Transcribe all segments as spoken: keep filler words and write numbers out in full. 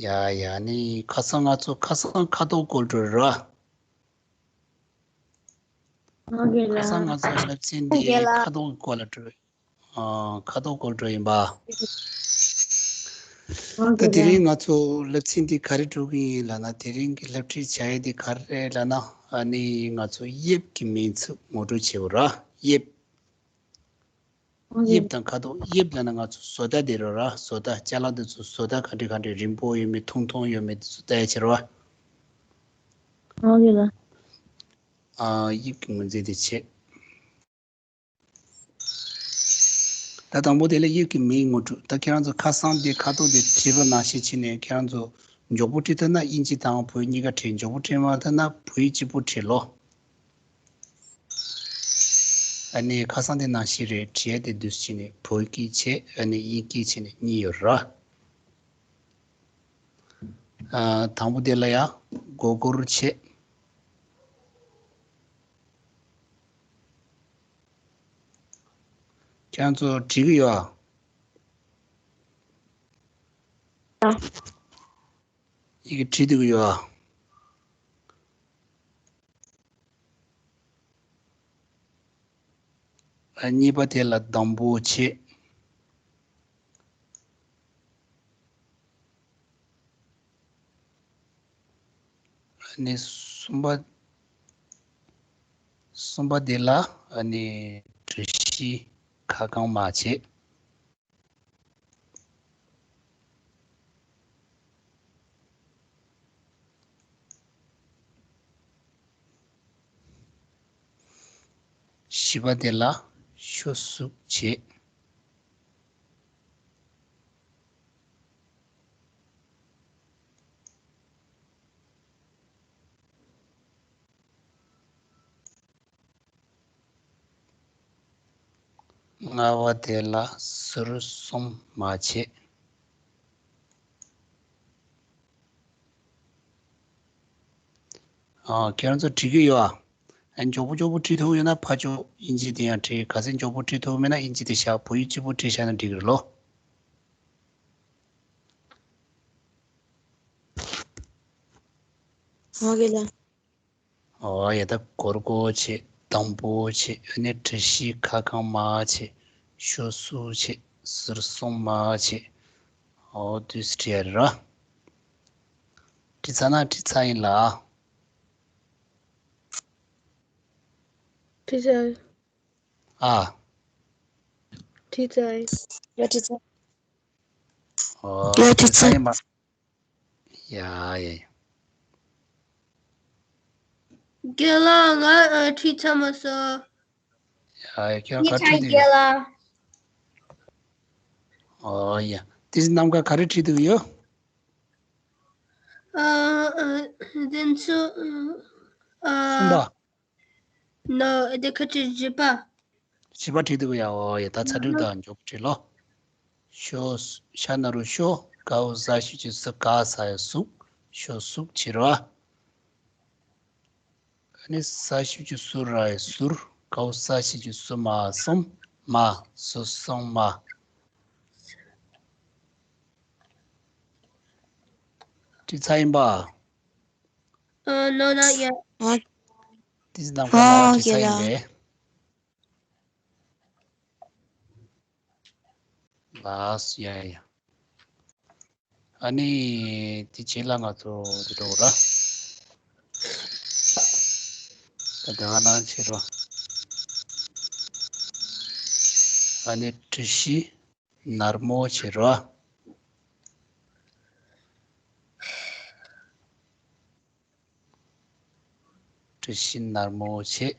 ཡ་ཡ་ནི་ཁ་སང་ང་ཚོ་ཁ་སང་ཁ་དོག་སྐོར་འགྲོ་ར། ཨོ་ཁེ་ལགས། ཁ་སང་ང་ཚོ་སློབ་ཚན་འདི་ཨོ་ཁེ་ལགས། ཁ་དོག་གི་སྐོར་ལ་འགྲོ། ཨ། ཁ་དོག་སྐོར་འགྲོ་ཡིན་པ། ཨོ་ད་ཁེ་དེ་རིང་ལགས། ང་ཚོ་སློབ་ཚན་འདི་ག་རེ་འགྲོ་གི་ཡིན་ལབ་ན། དེ་རིང་གི་སློབ་ཁྲིད་བྱ་ཡས་འདི་ག་རེ་རེད་ལབ་ན། ཨ་ནི་ང་ཚོ་དབྱིབས་ཀྱི་མིང་ཚིག་ངོ་སྤྲོད་བྱེད་དགོས་ར། དབྱིབས། ཨོ་ཁེ། དབྱིབས་དང་ཁ་དོག། དབྱིབས་ལབ་ན་ང་ཚོ་བཟོ་ལྟ་དེ་རེད་ར། བཟོ་ལྟ། ཅ་ལག་འདི་ཚོ་བཟོ་ལྟ་ག་འདྲ་ག་འདྲ། རིང་པོ་ཡོད་མེད། ཐུང་ཐུང་ཡོད་མེད། འདི་ཚོ་ལྟ་ཡ་བྱེད་ར། ཨོ་ཁེ་ལགས། ཨ། དབྱིབས་ཀྱི་ངོས་འཛིན་དེ་བྱེད། ད་དང་པོ་དེ་ལ་དབྱིབས་ཀྱི་མིང་ངོ་སྤྲོད། ད་ཁྱེད་རང་ཚོ་ཁ་སང་དེ་ཁ་དོག་དེ་བྲིས་པ་ནང་བཞིན་བྱས་ནས། ཁྱེད་རང་ཚོ་མགྱོགས་པོ་བྲིས་ཐུབ་ན་དབྱིན་ཇི་དང་བོད་ཡིག་གཉིས་ཀ་བྲིས། མགྱོགས་པོ་བྲིས་མ་ཐུབ་ན་བོད་ཡིག་གཅིག་པོ་བྲིས་ལོ། ཨ་ནི་ཁ་སང་དེ་ནང་བཞིན་རེད། བྲིས་ཡ་དེ་འདུག་སེ་བྱས་ནས་བོད་སྐད་བྱས། ཨ་ནི་དབྱིན་སྐད་བྱས་ནས་གཉིས་ཡོད་ར། ཨ། དང་པོ་དེ་ལ་ཡ་མགོ་སྐོར་བྱེད། ཁྱེད་རང་ཚོ་བྲིས་ཀྱི་ཡོད་ཨ། ཡི་གེ་བྲིས་བསྡད་ཀྱི་ཡོད་ཨ། ཨ། གཉིས་པ་དེ་ལ་སྡམ་པོ་བྱེད། ཨ་ནི་གསུམ་པ། གསུམ་པ་དེ་ལ་ཨ་ནི་བྲི་གཞི་ཁ་བསྐང་མ་བྱེད། བཞི་པ་དེ་ལ་ཤོ་གཟུགས་བྱེད། ལྔ་པ་དེ་ལ་ཟུར་གསུམ་མ་བྱེད། ཨ། ཁྱེད་རང་ཚོ་བྲིས་ཀྱི་ཡོད་ཨ། ཨ། མགྱོགས་པོ་མགྱོགས་པོ་བྲིས་ཐུབ་ཡོད་ན་ཕར་ཕྱོགས་དབྱིན་ཇི་དེ་ཡང་བྲིས། གལ་སྲིད་མགྱོགས་པོ་བྲིས་ཐུབ་མེད་ན་དབྱིན་ཇི་དེ་བཞག་བོད་ཡིག་གཅིག་པོ་བྲིས་བཞག་ན་འགྲིག་གི་རེད་ལོ། ཨོ་ཁེ་ལགས། ཨོ་ཡ། ད་སྒོར་སྒོར་བྱེད། སྡམ་པོ་བྱེད། ཨ་ནི་བྲི་གཞི་ཁ་བསྐང་མ་བྱེད། ཤོ་གཟུགས་བྱེད། ཟུར་གསུམ་མ་བྱེད། ཨོ་དུས་བྲིས་ཡ་རེད་ར། བྲིས་ཚར་ན་བྲིས་ཚར་ཡིན་ལ། བྲིས་ཚར། ཨ། བྲིས་ཚར། ཡ་བྲིས་ཚར། ཨོ་ཡ་བྲིས་ཚར་ཡིན་པ། ཡ་ཡ་ཡ། རྒན་ལགས། ང་ཨ་བྲིས་ཚར་མ་སོང་། ཡ་ཡ། ཁྱོད་ག་བྲིས་འདུག་ཡ། རྒན་ལགས། ཨོ་ཡ། དེ་རྣམས་ཀ་ག་རེ་བྲིས་འདུག་ཡོད། ཨ་ཨ་དེ་ཚོ་ཨ་གསུམ་པ། ནོ། དེ་ཁ་ཅིག་བཞི་པ། བཞི་པ་བྲིས་འདུག་ཡ། ཨོ་ཡ། ད་ཚར་དུས་ད་མགྱོགས་པོ་བྲིས་ལོ། ཤོ། ཤ་ན་རོ་ཤོ། ག་འོག་ས་ཞབས་ཀྱུ་སུ། ག་ས་ཡ་གཟུགས། ཤོ་གཟུགས་བྱེད་རོ། ཨ་ནི་ས་ཞབས་ཀྱུ་སུ་ར་ཡ་ཟུར། ག་འོག་ས་ཞབས་ཀྱུ་སུ་མ་གསུམ། མ། ཟུར་གསུམ་མ། བྲིས་ཚར་ཡིན་པ། ཨ། ནོ། ནོ། ཡ། ཨ། དེ་ནམ་མཁའ་ལ་ཨོ་བྲིས་ཚར་ཡིན་པས། ལགས་སོ། ཡ་ཡ། ཨ་ནི་དེ་རྗེས་ལ་ང་ཚོ་འདི་འགྲོ་ར། ད་ད་ག་ནང་བྱེད་རོ། ཨ་ནི་བྲི་གཞི་ནར་མོ་བྱེད་རོ། བྲི་གཞི་ནར་མོ་བྱེད།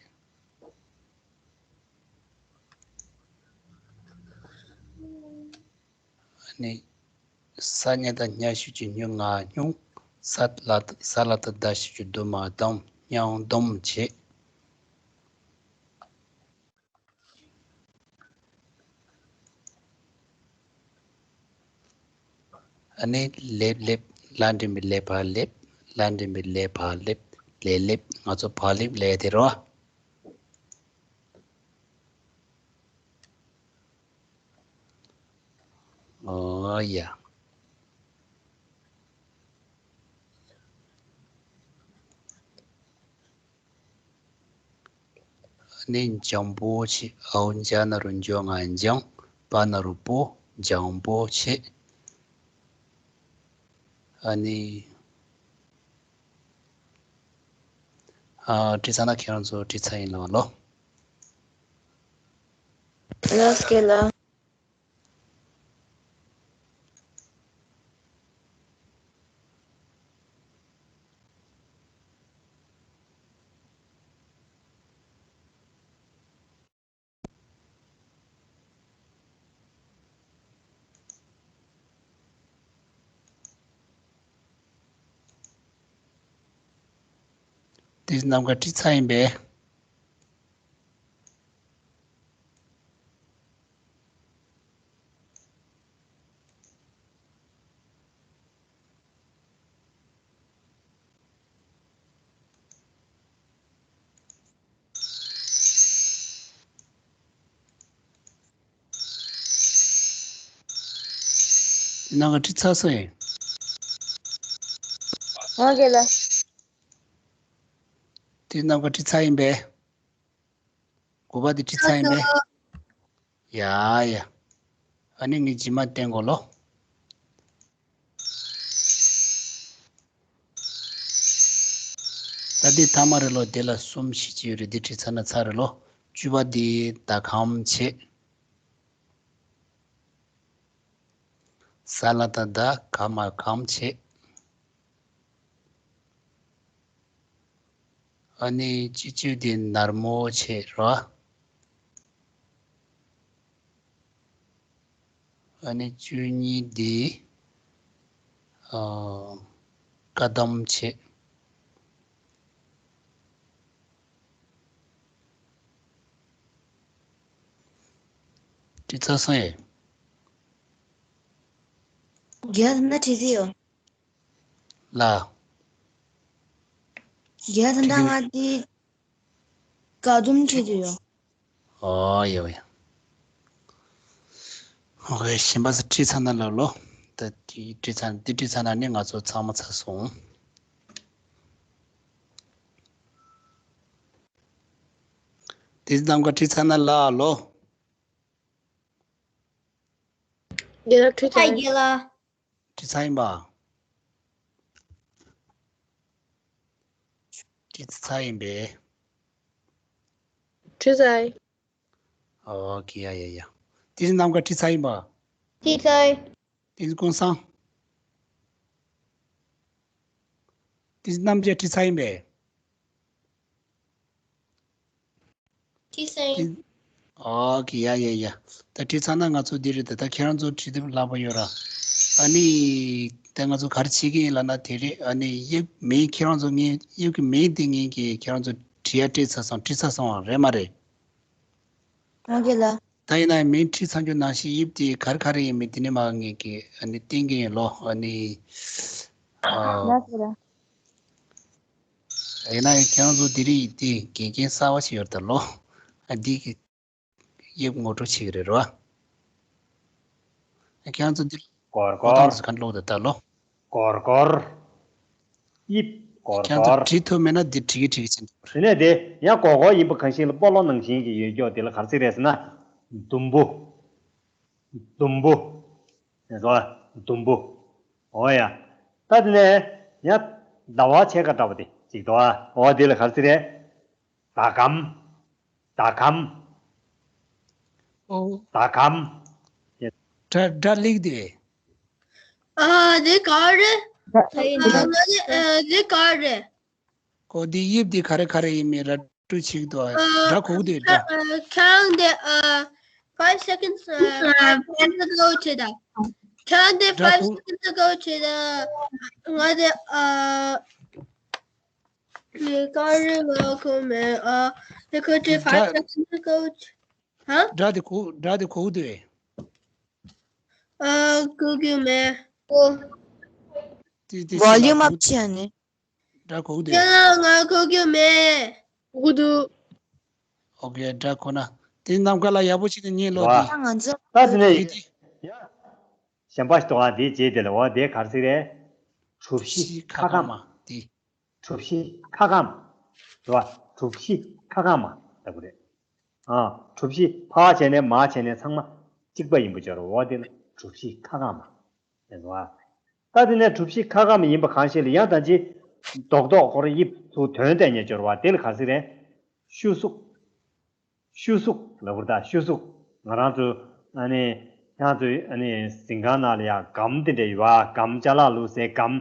ཨ་ནི་ས་ཉ་བཏགས་སྙ་ཞབས་ཀྱུ་སྙུ། ང་སྙུང་། ས་ལ་ས་ལ་བཏགས་སྡ་ཞབས་ཀྱུ་སྡུ། མ་སྡོམ། སྙོམས་སྡོམ་བྱེད། ཨ་ནི་ལེབ་ལེབ། ལ་འགྲེང་བུ་ལེ་བ་ལེབ། ལ་འགྲེང་བུ་ལེ་བ་ལེབ། ལེ་ལེབ། ང་ཚོ་བ་ལེབ་ལབ་ཡ་དེ་རེད་བ། ཨོ་ཡ། ནི་འཇམ་པོ་ཆེ། འའོ་འཇ་ན་རོ་འཇོ་ང་འཇང་། པ་ན་རོ་པོ། འཇམ་པོ་ཆེ། ཨ་ནི། ཨ། བྲིས་ཚར་ན་ཁྱེད་རང་ཚོ་བྲིས་ཚར་ཡིན་ལ་བ་ལོ། ལགས་སོ་ལགས། དེ་ནམ་མཁའ་བྲིས་ཚར་ཡིན་པས། ནང་གི་བྲིས་ཚར་སོང་ཡིན། ཨོ་ཁེ་ལ། དེ་ནང་གི་བྲིས་ཚར་ཡིན་པས། དགུ་པ་དེ་བྲིས་ཚར་ཡིན་པས། ཡ་ཡ། ཨ་ནི་ངས་རྗེས་མ་བསྟན་དགོས་ལོ། ད་འདི་ཐ་མ་རེད་ལོ། དེ་ལ་གསུམ་བཞི་ཅིག་ཡོད་རེད། འདི་བྲིས་ཚར་ན་ཚར་རེད་ལོ། བཅུ་པ་འདི་ཟླ་གམ་བྱེད། ས་ལ་ད་ཟླ་ག་མ་གམ་བྱེད། ཨ་ནི་བཅུ་གཅིག་འདི་ནར་མོ་བྱེད་རོ། ཨ་ནི་བཅུ་གཉིས་འདི། ཨ། བཀའ་གདམས་བྱེད། བྲིས་ཚར་སོང་ཡེ། རྒྱ་ན་བྲིས་ཏེ་ཡོད། ལ། རྒྱ་ད་ལྟ་ང་དེ་བཀའ་གདམས་བྲིས་ཏེ་ཡོད། ཨོ་ཡོ་ཡོ། ཨོ་ཁེ། གཞན་པ་ཚོ་བྲིས་ཚར་ན་ལབ་ལོ། ད་དེ་བྲིས་ཚར། དེ་བྲིས་ཚར་ན་ནི་ང་ཚོ་ཚང་མ་ཚར་སོང་། དེ་ནམ་མཁའ་བྲིས་ཚར་ན་ལབ་ལོ། རྒན་ལགས་བྲིས་ཚར། ཧའི་རྒན་ལགས། བྲིས་ཚར་ཡིན་པ། བྲིས་ཚར་ཡིན་པས། བྲིས་ཚར། ཨོ་ཁེ། ཡ་ཡ་ཡ། དེ་ནམ་མཁའ་བྲིས་ཚར་ཡིན་པ། བྲིས་ཚར། དེ་ཀུན་བཟང་། དེ་རྣམ་རྒྱལ་བྲིས་ཚར་ཡིན་པས། བྲིས་ཚར་ཡིན། ཨོ་ཁེ། ཡ་ཡ་ཡ། ད་བྲིས་ཚར་ན་ང་ཚོ་འདི་རེད། ད་ད་ཁྱེད་རང་ཚོ་བྲིས་ཐུབ་ལབ་པ་ཡོད་ར། ཨ་ནི། ད་ང་ཚོ་ག་རེ་བྱེད་ཀྱི་ཡིན་ལབ་ན་དེ་རེད། ཨ་ནི་དབྱིབས་མིང་ཁྱེད་རང་ཚོ་ངས་དབྱིབས་ཀྱི་མིང་དེ་ངས་ཀྱི་ཁྱེད་རང་ཚོ་བྲིས་ཡ་སྤྲད་ཚར་སོང་། བྲིས་ཚར་སོང་བ་རེད་མ་རེད། ཨོ་ཁེ་ལགས། ད་ཡིན་ན་མིང་བྲིས་ཚར་རྒྱུ་ནང་བཞིན་དབྱིབས་དེ་ག་རེ་ག་རེ་ཡིན་མིན་དེ་ནི་མ་ངས་ཀྱི་ཨ་ནི་བསྟན་གྱི་ཡིན་ལོ། ཨ་ནི། ཨ། ལགས་སོ་ལགས། ཡིན་ན་ཡང་ཁྱེད་རང་ཚོ་དེ་རིང་དེ་དགེ་རྒན་གསར་བ་ཞིག་ཡོད་རེད་ད་ལོ། ཨ། འདི་གི་དབྱིབས་ངོ་སྤྲོད་བྱེད་ཀྱི་རེད་རོ། ཨ། ཁྱེད་རང་ཚོ་འདི་སྐོར་ཁོ་ཐང་སྐོར། དུ་ག་འགྲོ་གི་འདུག་ད་ལོ། སྐོར་སྐོར། དབྱིབས་སྐོར་ཁྱེད་ཚོ་སྐོར། བྲིས་ཐུབ་མེད་ན་འདི་བྲིས་ཀྱི་བྲིས་ཀྱི་ཕྱིན། དེ་ནས་དེ་ཡང་སྒོར་སྒོར་ཡིན་པ་གང་ཞིག་ལ་སྤོ་ལོ་ནང་བཞིན་གྱི་ཡོད་ཀྱོག་དེ་ལ་ག་རེ་ཟེར་རེད་ཟེར་ན། དུམ་བུ། དུམ་བུ། ཟེར་བ། དུམ་བུ། འོ་ཡ། ད་དེ་ནས་ཡང་ཟླ་བ་ཕྱེད་ཀ་འདྲ་བ་དེ་ཅིག་འདུག་ཨ། འོ་དེ་ལ་ག་རེ་ཟེར་རེད། ཟླ་གམ། ཟླ་གམ། ཨོ། ཟླ་གམ། སྒྲ་སྒྲ་ལེགས་དེ། ཨ། དེ་ག་རེད། ཨ། ང་ནི་ཨ། དེ་ག་རེད། ཨོ་དེ་དབྱིབས་དེ་ག་རེ་ག་རེ་ཡིན་མིན་ར་སྤྲོད་བྱེད་ཀྱི་འདུག་ཨ། ཨ། སྒྲ་གོ་གི་འདུག་སྒྲ། ཨ། ཁྱེད་རང་དེ་ཨ། five seconds ཨ། five seconds ago བྱེད་ད། ཁྱེད་རང་དེ་སྒྲ་five གོ seconds ago བྱེད་ད། ང་དེ་ཨ། ལས་ཀ་རེ་ལ་ཁོ་མེད་ཨ། ལས་ཁོ་ཚོས་ཕར་སྒྲ་ཚུར་ཚུར་ལས་ཀ་བྱེད། ཧ། སྒྲ་དེ་གོ་སྒྲ་དེ་གོ་འདུག་ཨེ། ཨ། གོ་གི་མེད། ཨོ། དེ་དེ་ཕྱི་ལ་volume གོ up བྱས་ནས། སྒྲ་གོ་འདུག་ཨེ། ཁྱེད་ལ་ང་གོ་གི་མེད། གོ་འདུག་ཨོ་ཁེ། སྒྲ་གོ་ན་དེ་ནམ་མཁའ་ལ་ཡག་པོ་བྱས་ནས་ཉན་ལོ། ད་དེ་ང་ཚོ་ད་དེ་ནས་དེ་དེ། ཡ། གཞན་པ་ཞིག་འདུག་ཨ། དེ་རྗེས་དེ་ལ་འོ་དེ་ག་རེ་ཟེར་རེད། གྲུ་བཞི་ཁ་ཁ་མ་དེ། གྲུ་བཞི་ཁ་ཁམ། རེད་བ། གྲུ་བཞི་ཁ་ཁམ་ལྟ་བུ་རེད། ཨ། གྲུ་བཞི་ཕར་བྱས་ནས་མར་བྱས་ནས་ཚང་མ་གཅིག་པ་ཡིན་པ་སྦྱོར་བ། འོ་དེ་ལ་གྲུ་བཞི་ཁ་གང་མ་ཡིན་པ། ད་དེ་ནས་གྲུ་བཞི་ཁ་གང་མ་ཡིན་པ་གང་ཞིག་ལ་ཡང་ད་ཅི་རྡོག་རྡོག་ཁོ་རང་དབྱིབས་ཚུར་དོན་བསྡད་ནས་སྦྱོར་བ། དེ་ལ་ག་ཟེར་རེད། ཤུ་གཟུགས། ཤུ་གཟུགས་ལབ་དགོས་རེད་ད། ཤུ་གཟུགས། ང་རང་ཚོ་ཨ་ནི་ཁྱེད་རང་ཚོའི་ཨ་ནི་གཟིམ་ཁང་ནང་ལ་ཡང་སྒམ་དེ་འདྲ་ཡོད་པ། སྒམ་ཅ་ལག་བླུགས་སའི་སྒམ།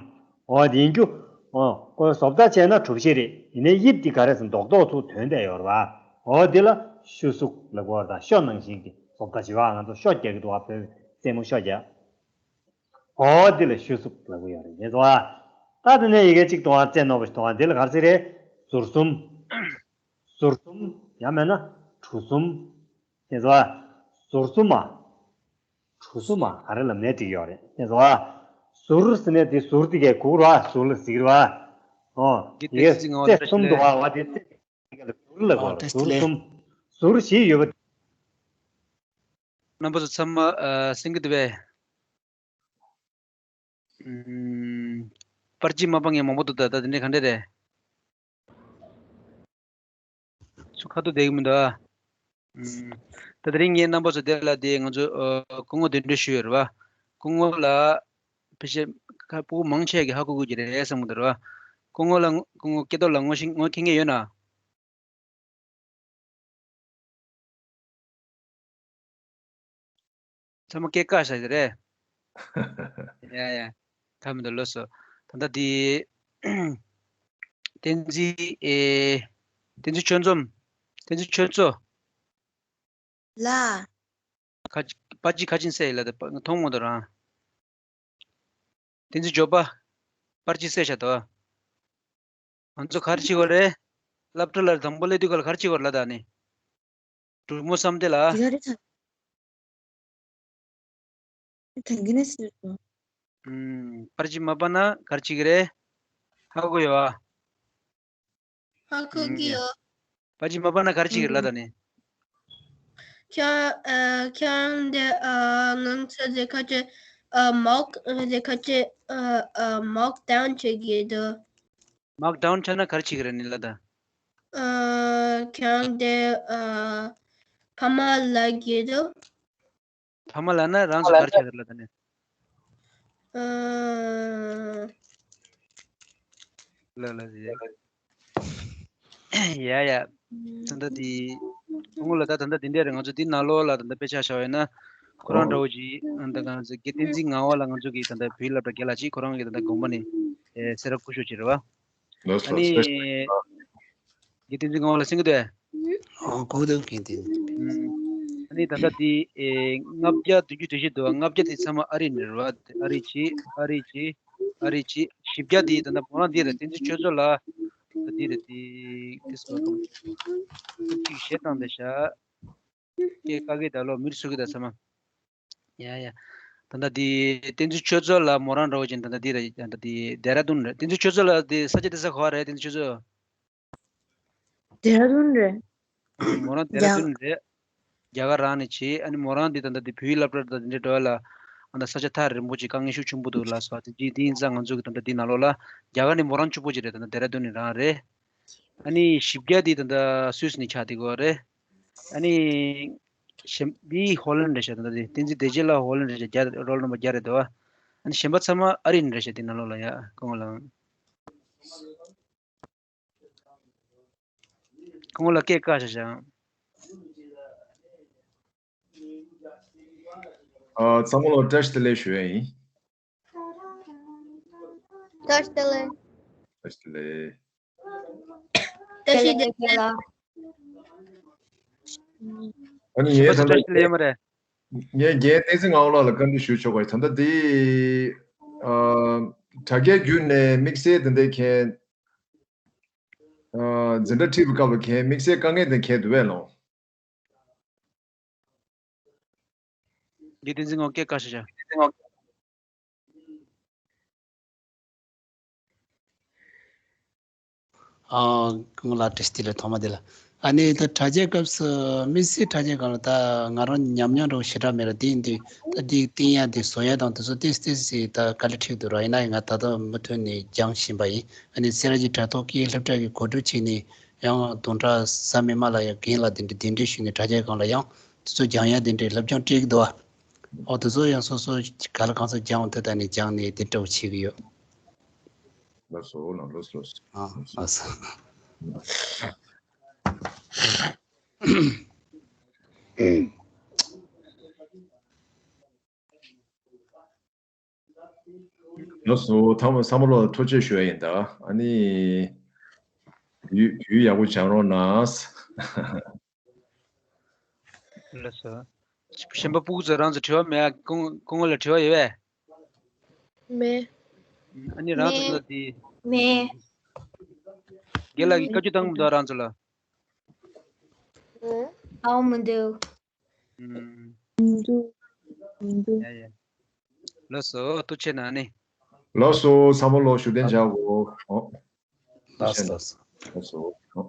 འོ་དེ་ཡིན་རྒྱུ། འོ་ཁོ་བཟོ་ལྟ་བྱས་ན་གྲུ་བཞི་རེད། ཡིན་ནའི་དབྱིབས་དེ་ག་རེ་ཟེར་ན་རྡོག་རྡོག་ཚུར་དོན་བསྡད་ཡོད་རེད་པ། འོ་དེ་ལ་ཤུ་གཟུགས་ལབ་དགོས་རེད་ད། ཤོ་ནང་བཞིན་གྱི་བཟོ་ལྟ་བྱེད་པ། ང་ཚོ་ཤོ་རྒྱག་གི་འདུག་པ། བོད་རྩེད་མོ་ཤོ་རྒྱག་འོ་དེ་ལ་ཤུ་གཟུགས་ལབ་ཀྱི་ཡོད་རེད། རེད་བ། ད་དེ་ནས་ཡི་གེ་གཅིག་གཏོང་བ། རྩེ་རྣོ་པོ་ཞིག་གཏོང་བ། འདི་ལ་ག་རེ་ཟེར་རེད། ཟུར་གསུམ། ཟུར་གསུམ། ཡང་མིན་ན་གྲུ་གསུམ། དེ་ཚོ་ཟུར་གསུམ་མ། གྲུ་གསུམ་མ་ག་རེ་ལབ་ནའི་འགྲིག་ཡོད་རེད། དེ་ཚོ་ཟུར་ཟེར་ནས་དེ་ཟུར་དེ་གའི་གུག་ར་ཟུར་ལ་ཟེར་གི་རེད་བ། ཨོ། དེ་གའི་རྩེ་གསུམ་འདུག་བ། བ་དེ་རྩེ་ག་ལ་ཟུར་ལ་གོ་ར། ཟུར་གསུམ། ཟུར་བཞི་ཡོད་པ། རྣམ་པ་ཚོ་ཚང་མ་ཨ་གསན་གྱི་འདུག་པས། ཨུམ། པར་ཆས་མ་པ་ངས་མང་པོ་འདུག་ད་ད་དེ་འདྲས་ག་འདྲས་རེད། ཚུར་ཁ་ཐུག་བསྡད་ཀྱི་མི་འདུག་ཨ། ཨུམ། ད་དེ་རིང་ངས་རྣམ་པ་ཚོ་དེ་ལ་དེ་ང་ཚོ་ཨ་སྐུ་ངོ་གདན་འདྲེན་ཞུས་ཡོད་རེད་བ། སྐུ་ངོ་ལ་ཕལ་ཆེར་ཁ་སྤུ་གུ་མང་ཆེ་གིས་ཧ་གོ་གི་རེད་བསམ་གྱི་འདུག་རེད་བ། སྐུ་ངོ་ལ་སྐུ་ངོ་སྐྱེ་ཐོག་ལ་ངོ་ཤེས་ངོ་མཁྱེན་མཁན་ཡོད་ན། ཚང་མ་སྐད་བཀག་བཞག་ཡོད་རེད། ཡ་ཡ། ཐབས་མི་འདུག་ལོས་སོ། ད་ལྟ་དེ། བསྟན་འཛིན་ཨེ། བསྟན་འཛིན་ཆོས་འཛོམས། བསྟན་འཛིན་ཆོས་མཚོ། ལ། ཁ་པར་ཆས་ཁ་ཆེམས་བསད་ཡིན་ལ་ད་མཐོང་མ་འདུག་རང་། བསྟན་འཛིན་འབྱོར་པ། པར་ཆས་བསད་བཞག་འདུག་ང་ཚོ་ག་རེ་བྱེད་དགོས་རེད། སློབ་གྲྭ་ལ་དང་པོ་སླེབས་དུས་སྐབས་ལ་ག་རེ་བྱེད་དགོས་རེད་ལབ་ད་ནི། འབྲུག་མོ་བསམ་སྟེ་ལ། དེ་ག་རེ་ད། དེང་གི་ནས་ཟེར་སོང་། ཨུམ། པར་ཆས་མ་པ་ན་ག་རེ་བྱེད་ཀྱི་རེད། ཧ་གོ་ཡོད་ཨ། ཧ་གོ་གི་ཡོད། པར་ཆས་མ་པ་ན་ག་རེ་བྱེད་ཀྱི་རེད་ལབ་ད་ནི། ཁྱོད་ཨ་ཁྱོད་འདི་ཨ་ང་ཚོ་འདི་ཁ་ཅིག་ཨ་མོག་འདི་ཁ་ཅིག་ཨ་ཨ་མོག་ཌའུན་བྱེད་ཀྱི་འདུག་མོག་ཌའུན་བྱས་ན་ག་རེ་བྱེད་ཀྱི་རེད་ནི་ལབ་ད། ཨ་ཁྱོད་འདི་ཨ་ཕ་མ་ལབ་ཀྱི་འདུག་ཕ་མ་ལབ་ན་རང་ཚོ་ག་རེ་བྱེད་ཀྱི་རེད་ལབ་ད་ནི། ཨ། ལ་ལ་ཡ་ཡ། ད་ལྟ་དེ་སྐུ་ངོ་ལ་ད་ད་ལྟ་དེ་འདྲ་རེད། ང་ཚོ་དེ་ནང་ལོགས་ལ་ད་ལྟ་དཔེ་ཆ་བཞག་ཡོད་ན་ཁོ་རང་འདྲ་བོ་ཅིག་ཨ་ད་ང་ཚོ་དགེ་བསྟན་འཛིན་ངག་དབང་ལགས། ང་ཚོ་གི་ད་ལྟ་བོད་ཡིག་སློབ་གྲྭ་དགེ་ལགས་ཅིག་ཁོ་རང་གི་ད་ལྟ་དགོངས་པ་ནི་ཨེ་སེ་ར་སྐུ་ཞབས་ཅིག་རེད་བ། ལགས་སོ། ཨ་ནི་ལགས་སོ། དགེ་བསྟན་འཛིན་ངག་དབང་ལགས་གསན་གྱི་འདུག་གས། ཨོ་གོ་འདུག་གས་དེ། ཨ་ནི་ད་ལྟ་དེ་ཨེ་ལྔ་བརྒྱ་བདུན་ཅུ་དོན་བཞི་འདུག་ལྔ་བརྒྱ་དེ་ཚང་མ་ཨ་རི་ནས་རེད་བ། ཨ་རི་གཅིག་ཨ་རི་གཅིག་ཨ་རི་གཅིག་བཞི་བརྒྱ་དེ་ད་ལྟ་མོ་རང་འདི་རེད། བསྟན་འཛིན་ཆོས་མཚོ་ལགས་ད་འདི་རེད། དེ་དེ་སོ་གཅིག་གཞས་བཏང་བསྡད་ཤག་སྐད་བཀག་གི་ད་ལོ་མིར་སུ་གི་ད་ཚང་མ། ཡ་ཡ། ད་ལྟ་དེ་བསྟན་འཛིན་ཆོས་མཚོ་ལགས་མོ་རང་འདྲ་བོ་ཅིག་ད་ལྟ་དེ་རེད། ད་ལྟ་དེ་ལྡེ་ར་ལྡུན་རེད། བསྟན་འཛིན་ཆོས་མཚོ་ལགས་དེ་ས་ཆ་དེ་ས་ག་པར་རེད། བསྟན་འཛིན་ཆོས་མཚོ། ལྡེ་ར་ལྡུན་རེད། མོ་རང་ལྡེ་ར་ལྡུན་རེད། རྒྱ་གར་རང་ནས་བྱས། ཨ་ནི་མོ་རང་འདི་ད་ལྟ་འདི་བོད་ཡིག་སློབ་གྲྭ་དང་འདི་འདྲ་འགྲོ་ཡ་ལ་ཨ་ད་ས་ཆ་ཐག་རིང་པོ་ཅིག་དཀའ་ངལ་ཤུགས་ཆེན་པོ་འདུག་ལབ་སོང་། དེ་རྗེས་དེ་ཡིན་ཙང་ང་ཚོ་གི་ད་ལྟ་འདི་ནང་ལོགས་ལ་རྒྱ་གར་ནས་མོ་རང་གཅིག་པོ་ཅིག་རེད། ད་ལྟ་ལྡེ་ར་ལྡུན་ནས་རང་རེད། ཨ་ནི་བཞི་བརྒྱ་འདི་ད་ལྟ་སུད་སི་ནས་ཆགས་བསྡད་ཀྱི་ཡོད་རེད། ཨ་ནི་གཞན་འདི་ཧོ་ལན་རེད་ཤག་ད་ལྟ་འདི་བསྟན་འཛིན་བདེ་ཆེན་ལགས་ཧོ་ལན་རེད་ཤག་རྒྱ་རོལ་ནམ་པ་རྒྱ་རེད་འདུག་ཨ་ནི་གཞན་པ་ཚང་མ་ཨ་རི་ནས་རེད་ཤག་འདི་ནང་ལོགས་ལ་ཡ་སྐུ་ངོ་ལགས། སྐུ་ངོ་ལགས་སྐད་བཀག་བཞག་བཞག་ཨ། ཚང་མ་ལ་བཀྲ་ཤིས་བདེ་ལེགས་ཞུ་ཡ་ཡིན། བཀྲ་ཤིས་བདེ་ལེགས། བཀྲ་ཤིས་བདེ་ལེགས། བཀྲ་ཤིས་བདེ་ལེགས། ཨ་ནི་ངས་ད་ལྟ་བཀྲ་ཤིས་བདེ་ལེགས་མ་རེད། ངས་རྒན་བསྟན་འཛིན་ངག་དབང་ལགས་ལ་བཀའ་འདྲི་ཞུ་ཆོག་ག་ད་ལྟ་འདི་ཨ་དྲ་རྒྱའི་བརྒྱུད་ནས་དམིགས་བསལ་དེ་འདྲའི་མཁན། ཨ་འཛིན་གྲྭ་ཁྲིད་པའི་སྐབས་ལ་མཁན་དམིགས་བསལ་དཀའ་ངལ་དེ་མཁན་འདུག་པས་ལོ། འདི་བསྟན་འཛིན་ངག་སྐད་བཀག་ཤག་ཤག་ཨ། སྐུ་ངོ་ལགས་བཀྲ་ཤིས་བདེ་ལེགས། ཐོག་མ་དེ་ལ། ཨ་ནི་ད་དྲ་རྒྱའི་སྐབས་སུ་དམིགས་བསལ་དྲ་རྒྱའི་སྒང་ལ་ད་ང་རང་ཉམས་མྱོང་འདྲ་བོ་ཞེ་དྲག་མེད་ར། དེ་ཡིན་དུས་ད་འདི་བསྟན་ཡ་དེ་བཟོ་ཡ་དང་དེ་ཚོ་ཏོག་ཙམ་ཏོག་ཙམ་ད་དཀའ་ལས་འཕྲད་འདུག་ར། ཡིན་ན་ཡང་ང་ད་ལྟ་མུ་མཐུད་ནས་སྦྱང་བཞིན་པ་ཡིན། ཨ་ནི་སེ་ར་བྱེས་དྲ་ཐོག་སྐད་ཡིག་སློབ་གྲྭ་གི་གོ་སྒྲིག་བྱས་ནས་ ཡང་དུང་སྒྲ་ཟ་མི་མ་ལ་ཡང་རྒན་ལ་དེ་འདྲ་གདན་འདྲེན་ཞུས་ནས་དྲ་རྒྱའི་སྒང་ལ་ཡང་དེ་ཚོ་སྦྱང་ཡ་དེ་འདྲའི་སློབ་སྦྱོང་སྤྲད་ཀྱི་འདུག་ཨ། འོ་དེ་ཚོ་ཡང་སོ་སོ་ག་ལ་གང་ཚོ་སྦྱང་འོང་དེ་ད་ནས་སྦྱང་ནས་དེ་འདྲ་བོ་བྱེད་ཀྱི་ཡོད། ལགས་སོ། ལགས་ལགས་སོ། ཨ་ལགས་སོ། ལགས་སོ། ཐ་མ་བསམ་བློ་ཐུགས་རྗེ་ཆེ་ཞུ་ཡ་ཡིན་ད། ཨ་ནི། ཡུ་ཡུ་ཡག་པོ་སྦྱང་རོགས་གནང་། ལགས་སོ། གཞན་པ་སྤུ་གུ་ཚོ་རང་ཚོ་དྲི་བ་མེད་ཨ། སྐུ་སྐུ་ངོ་ལ་དྲི་བ་ཡོད་པས། མེད། ཨ་ནི་རང་ཚོ་མེད། ཚོ་དེ། མེད། རྒན་ལགས་ཀྱིས་བཀའ་བཀྱོན་བཏང་མི་འདུག་རང་ཚོ་ལ། ཨང་མི་འདུག་ཨུམ། མི་འདུག་མི་འདུག་ཡ་ཡ། ལགས་སོ། ཐུགས་རྗེ་གནང་ནི། ལགས་སོ། བསམ་བློ་ཞུ་གཏན་བཞག་གོ། ཨོ། ལགས་སོ། ལགས་སོ། ཨོ།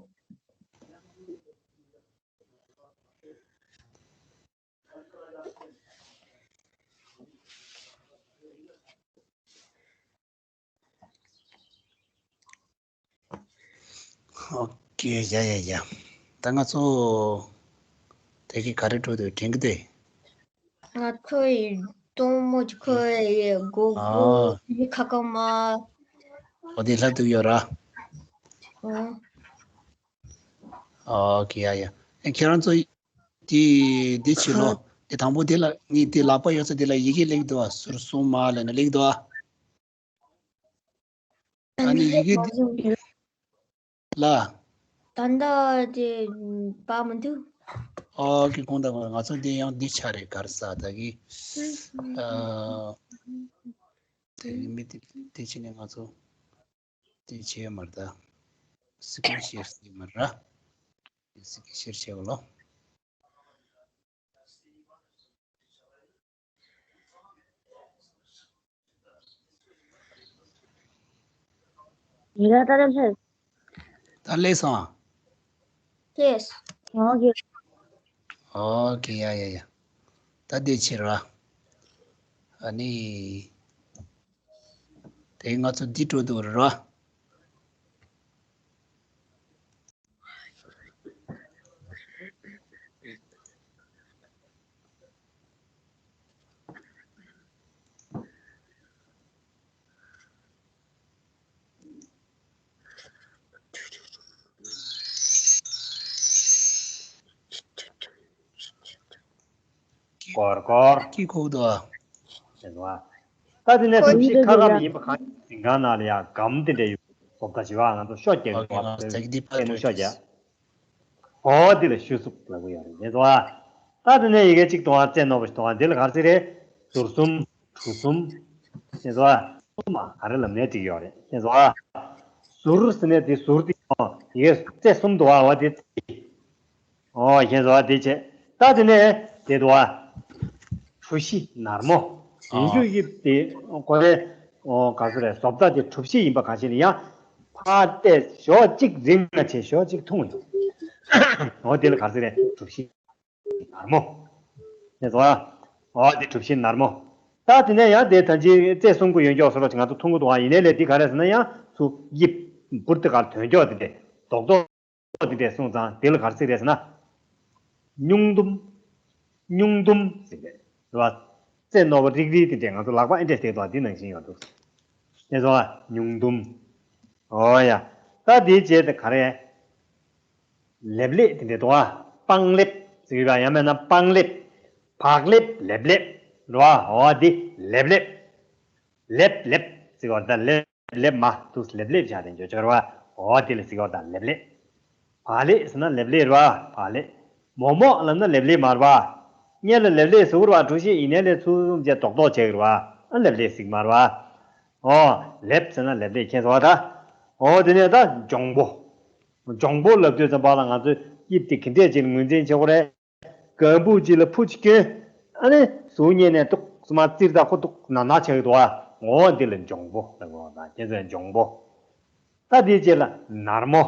ཨོ་ཀེ། ཡ་ཡ་ཡ། ད་ང་ཚོ་དེ་གི་ག་རེ་འགྲོ་འདོད་དྲན་གི་འདུག་ང་ཁོའི་གཏུམ་མོ་གི་ཁོའི་གོ་གོ་ཨ། ཁ་ཁ་མ། ཨོ་དེ་ལྷ་འདུག་ཡོད་ར། ཨོ། ཨོ་ཀེ། ཡ་ཡ། ཨེ་ཁྱེད་རང་ཚོ་དེ་དེ་བྱེད་ལོ། དེ་དང་པོ་དེ་ལ་ངས་དེ་ལག་པ་ཡོད་ས་དེ་ལ་ཡི་གེ་སླེབས་འདུག་ཨ། ཟུར་གསུམ་མ་ལབ་ནས་སླེབས་འདུག་ཨ། ཨ་ནི་ཡི་གེ་འདི་ལ། ད་ལྟ་དེ་པ་མི་འདུག་ཨོ་ཀེ། གོང་དང་ང་ཚོ་འདི་ཡང་འདི་ཆ་རེད་གར་ས་ད་གི། ཨ། དེ་མི་དེ་དེ་ཕྱི་ནས་ང་ཚོ་དེ་བྱས་མར་ད། སི་ཀིན་ཤེར་སི་མར་ར། སི་ཀིན་ཤེར་བྱས་བ་ལོ། ཡིན་ད་ལྟ་ལས། ད་ལས་སོང་། ལས། ཨོ་ཀེ། ཨོ་ཀེ། ཡ་ཡ་ཡ། ད་དེ་ཕྱིར་ར། ཨ་ནི། དེ་ང་ཚོ་འདི་འགྲོ་འདུག་ར། སྐོར་སྐོར། ཀི་ཁོག་ཏུ་ཨ། ཟེར་བ། ད་དེ་ནས་གྲུ་བཞི་ཁ་སྐམ་ཡིན་པ་གང་ཞིག་འཛིན་ཁང་ནང་ལ་ཡང་སྒམ་དེ་འདྲ་ཡོད། བཟོ་ལྟ་བྱེད་པ་ང་ཚོ་ཤོ་རྒྱག་གི་བ། ཟེར་གི་འདི་ཕར་ཕྱེ་ནས་ཤོ་རྒྱག་ཨོ་འདི་ལ་ཤུ་གཟུགས་ལབ་གི་ཡོད་རེད། ཟེར་བ། ད་དེ་ནས་ཡི་གེ་གཅིག་གཏོང་བ་རྩེ་རྣོ་བ་ཞིག་གཏོང་བ་འདི་ལ་ག་རེ་ཟེར་རེད། ཟུར་གསུམ། གྲུ་གསུམ། ཟེར་བ། གསུམ་མ་ག་རེ་ལབ་ནས་བྲིས་ཡོད་རེད། ཟེར་བ། ཟུར་ཟེར་ནས་འདི་ཟུར་འདི་ཡི་གེ་རྩེ་གསུམ་འདུག་བ། འོ་འདི་རྩེ། ཨོ་ཞེས་སོགས་དེ་བྱས། ད་དེ་ནས་དེ་དུ་བ། གྲུ་བཞི་ནར་མོ། ཡིན་རྒྱུ་ཡིབ་དེ་ཁོ་རེ། ཨོ་ག་ཚོད་རེད། བཟོ་ལྟ་དེ་གྲུ་བཞི་ཡིན་པ་གང་ཞིག་ལ་ཡང་། ཕར་བལྟས་ཞོག་གཅིག་རིང་ང་བྱས་ཞོག་གཅིག་ཐུང་ཡོང་། ཨོ་དེ་ལ་ག་ཚོད་རེད། གྲུ་བཞི་ནར་མོ། ཞེས་སོགས། ཨོ་དེ་གྲུ་བཞི་ནར་མོ། ད་དེ་ནས་ཡང་དེ་ད་ཅི་རྩེ་གསུམ་གུ་ཡོན་ཀྱོག་སོགས་ལ་ང་ཚོ་མཐོང་གི་འདུག་ཨ། ཡིན་ནའི་ལས་འདི་ག་རེ་ཟེར་ན་ཡང་ཚུ་ཡིབ་འབུར་དེ་གར་དོན་ཀྱོག་དེ་དེ་རྡོག་རྡོག་འདི་འདྲས་སོང་ཙང་དེ་ལ་ག་རེ་ཟེར་རེད་ཟེར་ན། སྨྱུང་དུམ། སྨྱུང་དུམ་ཟེར་རེད། རེད་བ། རྩེ་རྣོ་བ་རིག་རིག་དེ་འདྲས་ང་ཚོ་ལག་པ་ཨེ་འདྲས་བསྡད་དོ་འདི་ནང་བཞིན་ཡོད་འདུག་དེ་ཚོ་སྨྱུང་དུམ། ཨོ་ཡ། ད་དེའི་རྗེས་དེ་ག་རེ། ལེབ་ལེབ་དེ་འདྲས་འདུག་ཨ། སྤང་ལེབ་ཟེར་གྱི་ར། ཡང་མིན་ན་སྤང་ལེབ། བག་ལེབ་ལེབ་ལེབ། རེད་བ། ཨོ་འདི་ལེབ་ལེབ། ལེབ་ལེབ་ཟེར་བ་དང་ལེབ་ལེབ་མ་དུ་ལེབ་ལེབ་བྱ་དེ་འཇོ་འཇོ་ར་བ། འོ་དེ་ལ་ཟེར་བ་དང་ལེབ་ལེབ། བག་ལེབ་ཟེར་ན་ལེབ་ལེབ་ར་བ། བག་ལེབ། མོག་མོག་ལབ་ན་ལེབ་ལེབ་མ་ར་བ། སྔོན་ལ་ལེབ་ལེབ་ཟེར་བ་གྲུ་བཞི་ཡིན་ནའི་ལས་ཚུར་བྱས་རྡོག་རྡོག་བྱས་ར་བ། ཨ་ལེབ་ལེབ་ཟེར་མ་ར་བ། འོ་ལེབ་ཟེར་ན་ལེབ་ལེབ་མཁྱེན་སོང་བ་ད། འོ་དེ་ནས་ད་འཇོང་པོ། འཇོང་པོ་ལབ་དུས་ཙམ་པ་ལ་ང་ཚོས་དབྱིབས་དེ་ག་འདྲས་ཅིག་ངོས་འཛིན་བྱེད་དགོས་རེད། སྒམ་པོ་གཅིག་ལ་ཕུ་གཅིག་གྱོན། ཨ་ནི་གཟུགས་བརྙན་ནས་ཏོག་ཙམ་བཙིར་དང་ཁོ་ཏོག་ཙམ་ནག་ནག་ཆགས་ཀྱི་འདུག་ཨ། འོ་འདི་ལ་འཇོང་པོ་ལབ་དགོས་པ་དང་ཁྱེད་ཚོས་འཇོང་པོ། ད་དེའི་རྗེས་ལ་ནར་མོ།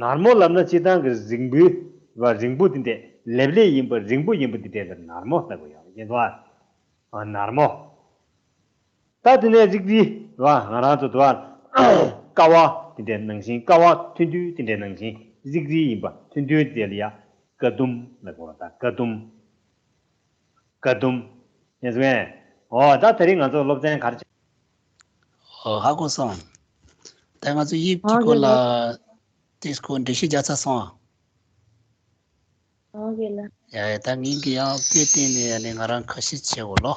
ནར་མོ་ལབ་ན་སྤྱིར་བཏང་གི་རིང་པོའི་བ་རིང་པོ་འདི་འདྲས་ལེབ་ལེབ་ཡིན་པ་རིང་པོ་ཡིན་པ་འདི་འདྲས་ལ་ནར་མོ་ལབ་དགོས་ཡོད་རེད་ཁྱེད་ཚོ་ཨ། ཨ་ནར་མོ། ད་དེ་ནས་རིག་རིག་ར་ང་རང་ཚོ་དུ་བ་ཀ་བ་དེ་འདྲས་ནང་བཞིན་ཀ་བ་ཐུང་ཐུང་དེ་འདྲས་ནང་བཞིན་ གཟིགས་རིས་ཡིན་པ་ཐུང་ཐུང་དེ་ལ་ཡ་ཀ་དུམ་ལབ་དགོས་པ་དང་། ཀ་དུམ། ཀ་དུམ། ཡིན་སོང་ངས། འོ་ད་དེ་རིང་ང་ཚོ་སློབ་ཚན་ག་རེ་བྱས། ཨོ་ཧ་གོ་སོང་། ད་ང་ཚོ་དབྱིབས་ཀྱི་སྐོར་ལ་དེ་སྐོར་འགྲེལ་བཤད་རྒྱག་ཚར་སོང་ཨ། ཨོ་ཁེ་ལགས། ཡ་ཡ། ད་ངེད་ཀྱིས་ཡང་དཔེ་བསྟན་ནས་ཨ་ནི་ང་རང་ཁ་ཤས་བྱེད་འོ་ལོ།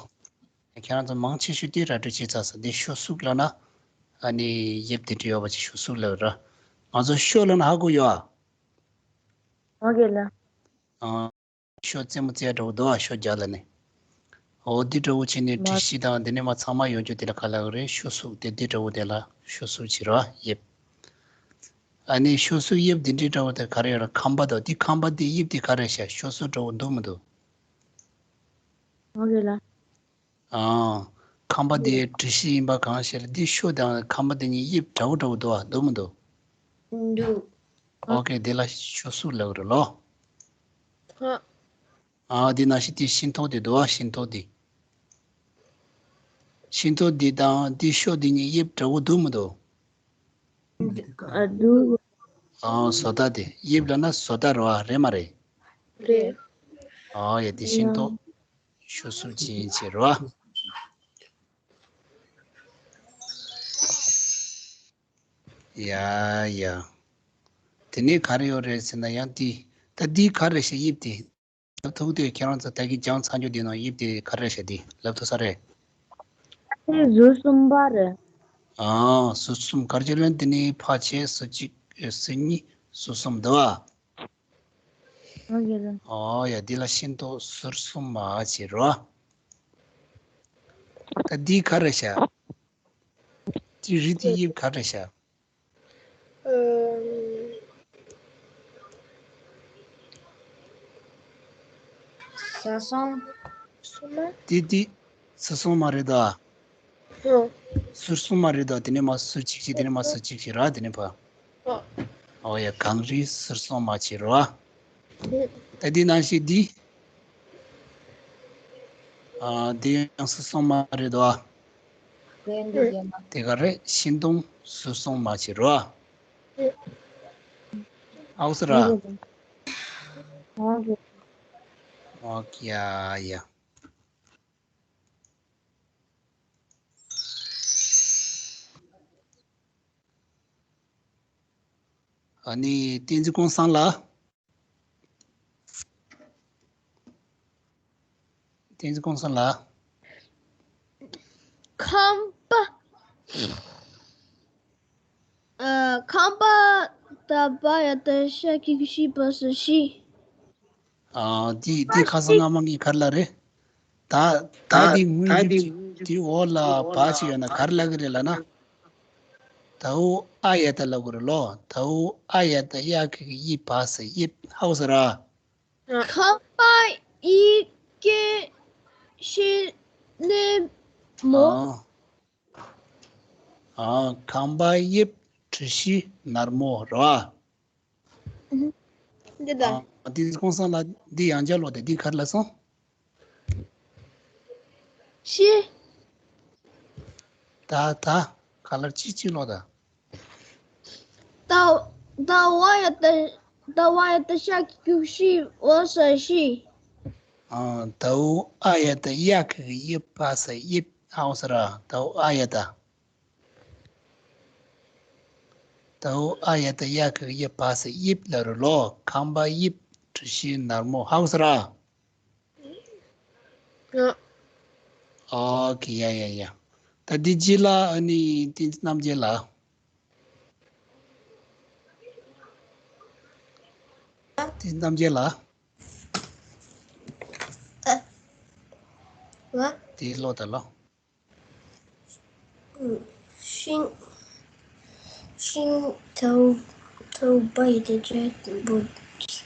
ཁྱེད་རང་ཚོ་མང་ཆེ་ཤོས་དེ་ར་སྤྲོད་བྱས་ཚར་སོང་། དེ་ཤོག་གཟུགས་ལབ་ན་ཨ་ནི་དབྱིབས་དེ་འདྲ་ཡོད་པ་ཅིག་ཤོག་གཟུགས་ལབ་ར། ང་ཚོ་ཤོག་ལབ་ན་ཧ་གོ་ཡོད་ཨ། ཨོ་ཁེ་ལགས། ཨ། ཤོག་རྩེ་མོ་རྩེ་ཡ་འདྲ་བོ་འདུག་ཨ། ཤོག་རྒྱག་ལ་ནི། འོ་འདི་འདྲ་བོ་བྱས་ནས་མ་དྲི་གཞི་དང་འདི་ནས་མ་ཚང་མ་ཡོང་རྒྱུ་དེ་ལ་ག་ལབ་རེད། ཤོག་གཟུགས་དེ་འདི་འདྲ་བོ་དེ་ལ་ཤོག་གཟུགས་བྱེད་རོགས་དབྱིབས། ཨ་ནི་ཤོག་གཟུགས་དབྱིབས་འདི་འདྲའི་འདྲ་བོ་དེ་ག་རེ་ཡོད་ར། ཁང་པ་དང་འདི་ཁང་པ་འདི་དབྱིབས་དེ་ག་རེ་ཤག་ཤོག་གཟུགས་འདྲ་བོ་འདུག་མི་འདུག་ཨོ་ཁེ་ལགས། ཨང་། ཁང་པ་དེ་དྲི་གཞི་ཡིན་པ་གང་ཤེས་ལ། འདི་ཤོག་དང་ཁང་པ་དེ་གཉིས་དབྱིབས་འདྲ་བོ་འདྲ་བོ་འདུག་ཨ། འདུག་མི་འདུག་འདུག་ཨོ་ཁེ། དེ་ལ་ཤོག་གཟུགས་ལབ་རེད་ལོ། ཧ། ཨ། དེ་ནང་བཞིན་དེ་ཤིང་ཏོག་དེ་འདུག་ཨ། ཤིང་ཏོག་དེ། ཤིང་ཏོག་དེ་དང་དེ་ཤོག་དེ་གཉིས་དབྱིབས་འདྲ་བོ་འདུག་མི་འདུག་ཨ། འདུག་ཨ། བཟོ་ལྟ་དེ་དབྱིབས་ལབ་ན་བཟོ་ལྟ་རེད་བ། རེད་མ་རེད། རེད། ཨ་ཡ། དེ་ཤིང་ཏོག་ཤོག་གཟུགས་ཅན་བྱེད་རོགས། ཡ་ཡ། དེ་ནས་ག་རེ་ཡོད་རེད་ཟེར་ན་ཡང་དེ། ད་འདི་ག་རེ་ཤག་དབྱིབས་དེ། ལབ་ཐུབ་དེ་ཁྱེད་རང་ཚོ་ད་གིན་སྦྱངས་ཚར་རྒྱུ་དེ་ནང་དབྱིབས་དེ་ག་རེ་ཤག་དེ་ལབ་ཐུབ་ས་རེད། དེ་ཟུར་གསུམ་པ་རེད། ཨ། ཟུར་གསུམ་ག་རེ་ལབ་ན་དེ་ནི་ཕལ་ཆེར་ཟུར་གཅིག་ཟུར་གཉིས་ཟུར་གསུམ་འདུག་ཨ། ཨོ་ཡ། ཨོ་ཡ། འདི་ལ་ཤིང་ཏོག་ཟུར་གསུམ་མ་བྱེད་རོགས། ད་འདི་ག་རེ་ཤག་དེ་རིགས་དེ་དབྱིབས་ག་རེ་ཤག་ཨམ། ཟུར་གསུམ་མ། དེ་དེ་ཟུར་གསུམ་མ་རེད་ད། ཨོ། ཟུར་གསུམ་མ་རེད་ད། དེ་ནས་མ་ཟུར་གཅིག་བྱས། དེ་ནས་མ་ཟུར་གཅིག་བྱས་ར། དེ་ནས་ཕ། ཨོ། ཨོ་ཡ། གངས་རི་ཟུར་གསུམ་མ་བྱེད་རོགས། ཨོ། ད་འདི་ནང་བཞིན་འདི། ཨ། འདི་ཡང་ཟུར་གསུམ་མ་རེད་དོ། དེ་ག་རེ། ཤིང་སྡོང་ཟུར་གསུམ་མ་བྱེད་རོགས། ཨའོ་ཟེར་ར། ཨོ་ཡ་ཡ། ཨ་ནི་བསྟན་འཛིན་ཀུན་བཟང་ལགས། བསྟན་འཛིན་ཀུན་བཟང་ལགས། ཁང་པ། ཨ། ཁང་པ་ད་པ་ཡ་ད་ཤ་གི་གུ་ཤི་པ་ས་ཤི། ཨ། འདི་འདི་ཁ་སང་སྔ་མ་ངས་ག་རེ་ལབ་རེད། ད་ད་འདི་དངོས་གཞི་ཅིག་འདི་འོག་ལ་བ་ཅིག་ཡོད་ན་ག་རེ་ལབ་ཀྱི་རེད་ལབ་ན། ད་འུ་ཨ་ཡ་ད་ལབ་དགོས་རེད་ལོ། ད་འུ་ཨ་ཡ་ད་ཡ་གི་གུ་ཡི་བ་ས་ཡིབ། ཧའོ་ཟེར་ར། ཁ་པ་ཡི་གེ་ཤི་ནེ་མོ། ཨ། ཨ། ཁང་པ་ཡིབ་གྲུ་བཞི་ནར་མོ་ར། འདི་ད། ཨ། འདི་ཀུན་བཟང་ལགས་འདི་ཡང་བསྐྱར་ཀློག་དེ། འདི་ག་རེ་ལབ་སོང་། ཤི། ད་ད་ག་ལ་ཅི་ཅི་ཀློག་ད། ད་ད་བ་ཡ་ད་ད་བ་ཡ་ད་ཤ་གི་གུ་ཤི་བ་ས་ཤི། ཨ། ད་འུ་ཨ་ཡ་ད་ཡ་གི་གུ་ཡི་བ་ས་ཡིབ། ཧའོ་ཟེར་ར། ད་འུ་ཨ་ཡ་ད། ད་འུ་ཨ་ཡ་ད་ཡ་གི་གུ་ཡི་བ་ས་ཡིབ་ལབ་རེད་ལོ། ཁང་པ་ཡིབ་གྲུ་བཞི་ནར་མོ། ཧའོ་ཟེར་ར། ཨ། ཨོ་ཁེ། ཡ་ཡ་ཡ། ད་འདི་རྗེས་ལ་ཨ་ནི་བསྟན་འཛིན་རྣམ་རྒྱལ་ལགས། བསྟན་འཛིན་རྣམ་རྒྱལ་ལགས། ཨ། ཝ། དེ་ཀློག་ད་ལོ། ཤིང་། ཤིང་། ཐའོ། ཐའོ་པ་ཡ་ད་ཇ་བུ་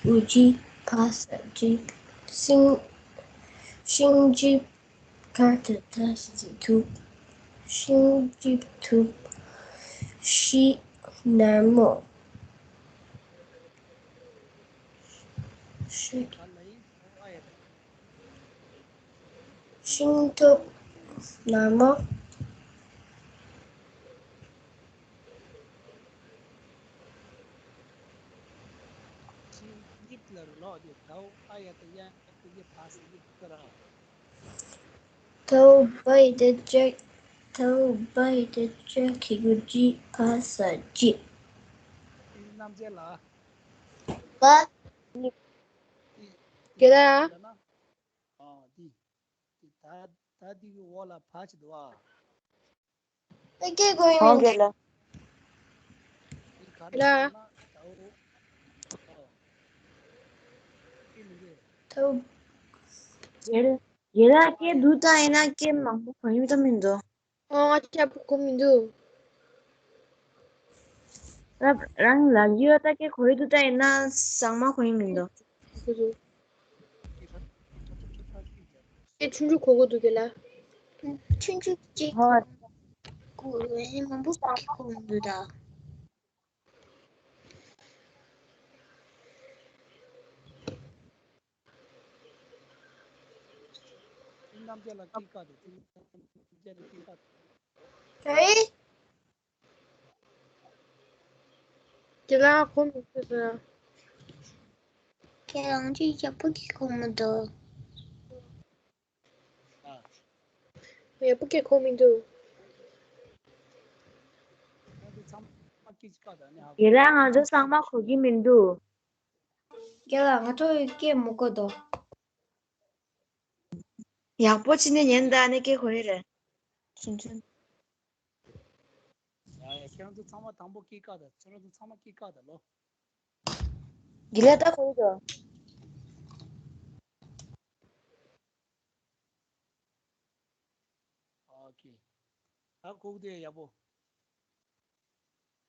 ཨུ་ཇི་བ་ས་ཇིབ། ཤིང་། ཤིང་ཇིབ་ཀ་ཏ་ཏ་ཐུབ། ཤིང་ཇིབ་ཐུབ། ཤི་ནར་མོ། ཤི། ཤིང་ཐུབ་ནར་མོ། ཡིབ་ལ་རུ་ལོག་དེ་དའོ་ཨ་ཡ་དེ་ཡ་དེ་ཡེ་ཕ་སི་ཡིབ་ཀ་ར། དའོ་བའི་དེ་ཅེ་དའོ་བའི་དེ་ཅེ་ཁི་གུ་ཅི་ཕ་ས་ཅི། དེ་རྣམ་ཅེ་ལ། བ། དེ་ལ། ཨ་དེ་དེ་ད་ད་དེ་གི་འོག་ལ་ཕ་ཅི་འདུག་ཨ། ཨེ་ཀེ་གོ་ཡིན། ཧོང་གེ་ལ། ལ། ཐུབ། ཡེ་ལ་ཡེ་ལ་སྐད་སྡུག་བཏང་ཡིན་ན་སྐད་མང་པོ་གོ་ཡིན་ད་མི་འདུག་ཨོ་ང་ཅག་པོ་གོ་མི་འདུག་རབ་རང་ལ་ཡོད་ད་སྐད་གོ་ཡི་འདུག་ད་ཡིན་ན་ཟང་མ་གོ་ཡིན་མི་འདུག་ཨེ་ཆུང་ཆུང་གོ་གོ་འདུག་གེ་ལ། ཆུང་ཆུང་གཅིག་ཧོ། གོ་ཡེ་མང་པོ་ཟང་གོ་མི་འདུག་ད། རྣམ་རྒྱལ་ལ་སྐྱེས་ཀ་དང་། རྣམ་རྒྱལ་ལ་སྐྱེས་ཀ་དང་། ཨེ། དེ་ལ་ཁོ་མི་ཤེས་ཟེར། ཁྱེད་རང་ཚོས་ཡག་པོ་གི་གོ་མི་འདུག་ཡག་པོ་གི་གོ་མི་འདུག་དེ་ལ་ང་ཚོ་ཚང་མ་གོ་གི་མི་འདུག་རྒན་ལགས་ང་ཚོ་སྐད་མི་གོ་དོ། ཡག་པོ་བྱས་ནས་ཉན་ད་ནི་སྐད་གོ་ཡི་རེད། ཚུན་ཚུན། ཡ་ཡ་ཁྱེད་རང་ཚོ་ཚང་མ་དང་པོ་སྐད་བཀག་ད། ཁྱེད་རང་ཚོ་ཚང་མ་སྐད་བཀག་ད་ལོ། དེ་ལ་ད་གོ་ཡི་དོ། ཨོ་ཁེ། ད་གོ་གི་འདུག་ཡག་པོ།